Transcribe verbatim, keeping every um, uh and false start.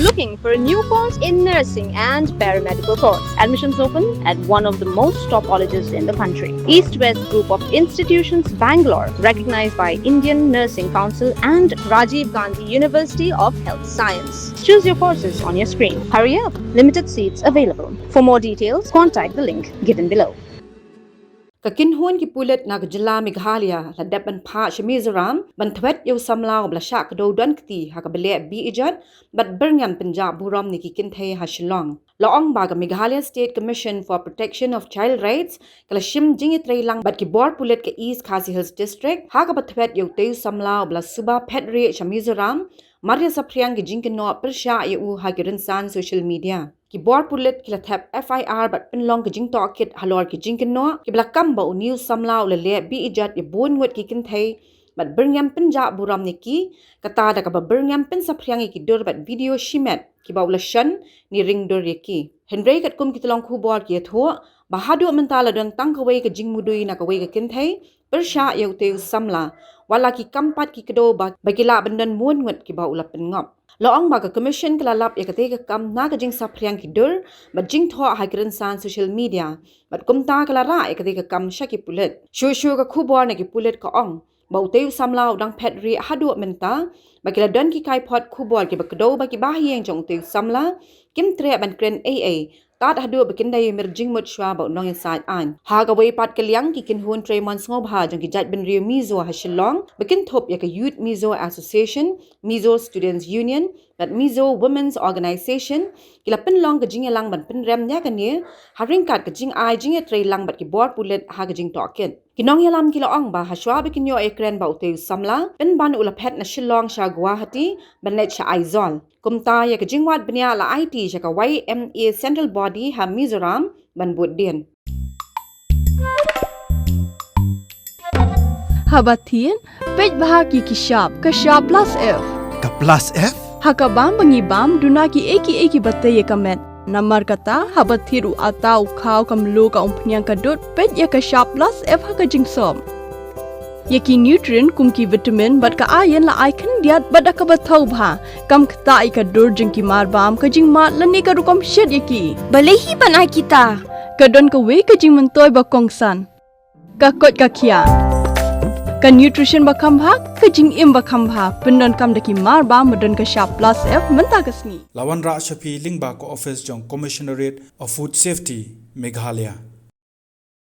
Looking for a new course in nursing and paramedical course? Admissions open at one of the most top colleges in the country. East West Group of Institutions, Bangalore, recognized by Indian Nursing Council and Rajiv Gandhi University of Health Science. Choose your courses on your screen. Hurry up, limited seats available. For more details, contact the link given below. Ka kynhun ki pulit na ka jylla Meghalaya la dep ban phah sha Mizoram ban thwet ïa u samla uba la shah kdew don kti ha kaba leh beh ijot bad byrngem pynjah burom na ki kynthei ha Shillong. La ong ba ka Meghalaya State Commission for Protection of Child Rights ka la shim jingïatreilang bad ki bor pulit ka East Khasi Hills District ha kaba thwet ïa utei u samla uba la suba phet rieh sha Mizoram, mar ïa saphriang ki jingkynnoh pyrshah ïa u ha ki rynsan social media. Ki bor pulit ki la thep F I R bad pynlong ka jingtohkit halor ki jingkynnoh kiba la kam ba une u samla u la leh beh ijot ïa bun ngut ki kynthei bad byrngem pynjah burom ïa ki, kata da kaba byrngem pynsaphriang ïa ki dur bad video shimet kiba u la shon ne ring dur ïa ki. Hynrei katkum ki tyllong khubor ki ïathuh ba haduh mynta la don tang kawei ka jingmudui na kawei ka kynthei pyrshah ïa utei u samla, wat la ki kam pat ki kdew ba, ba ki lah ban don bun ngut kiba u la pynngop. La ong ba ka Commission ka la lap ïa katei ka kam na ka jingsaphriang ki dur bad jingthoh ha ki rynsan social media, bad kumta ka la rah ïa katei ka kam sha ki pulit. Shuh shuh ka khubor na ki pulit ka ong ba utei u samla u dang phet rieh haduh mynta, ba ki la don ki kaiphod khubor kiba kdew ba ki bahaïing jong utei u samla kim treh ban kren ei ei tad haduh ba kin da ïamir jingmut shuwa ba u nongïasaid aiñ. Ha kawei pat ka liang, ki kynhun trei mon sngewbha jong ki jaitbynriew Mizo ha Shillong ba kynthup ïa ka Youth Mizo Association, Mizo Students Union bad Mizo Women's Organisation ki la pynlong ka jingïalang ban pynrem ïa kane ha ryngkat ka jingai jingïatreilang bad ki bor pulit ha ka jingtohkit. Ki nongïalam ki la ong ba hashwa ba kin ïoh ïakren ba utei u samla, pynban u la phet na Shillong sha Guwahati ban leit sha Aizawl. Kumta ïa ka jingwad bniah la aiti sha ka Y M A Central Body ha Mizoram ban bud dien. Haba thied, peit bha ki ki shap, ka shap plus F. Ka plus F? Ha ka bam ba ngi bam, duna kiei kiei kiba tei ïa ka met. Namar kata, haba thied u atta, u khaw, ka mluh, ka umphniang, ka dud, peit ïa ka shap plus F ha ka jingsop. Ïa ki nutrient kum ki vitamin bad ka iron la ai khyndiat bad da kaba thaw bha, kam ktah ïa ka dur jong ki mar bam, ka jingmad lane ka rukom shet ïa ki. Balei hi ban ai kita? Ka don kawei ka jingmyntoi ba kongsan. Ka koit ka khiah. Ka nutrition ba kham bha, ka jingim ba kham bha, pyndonkam da ki mar bam ba don ka shap plus F mynta ka sngi. La wanrah sha phi lyngba ka office jong Commissionerate of Food Safety, Meghalaya.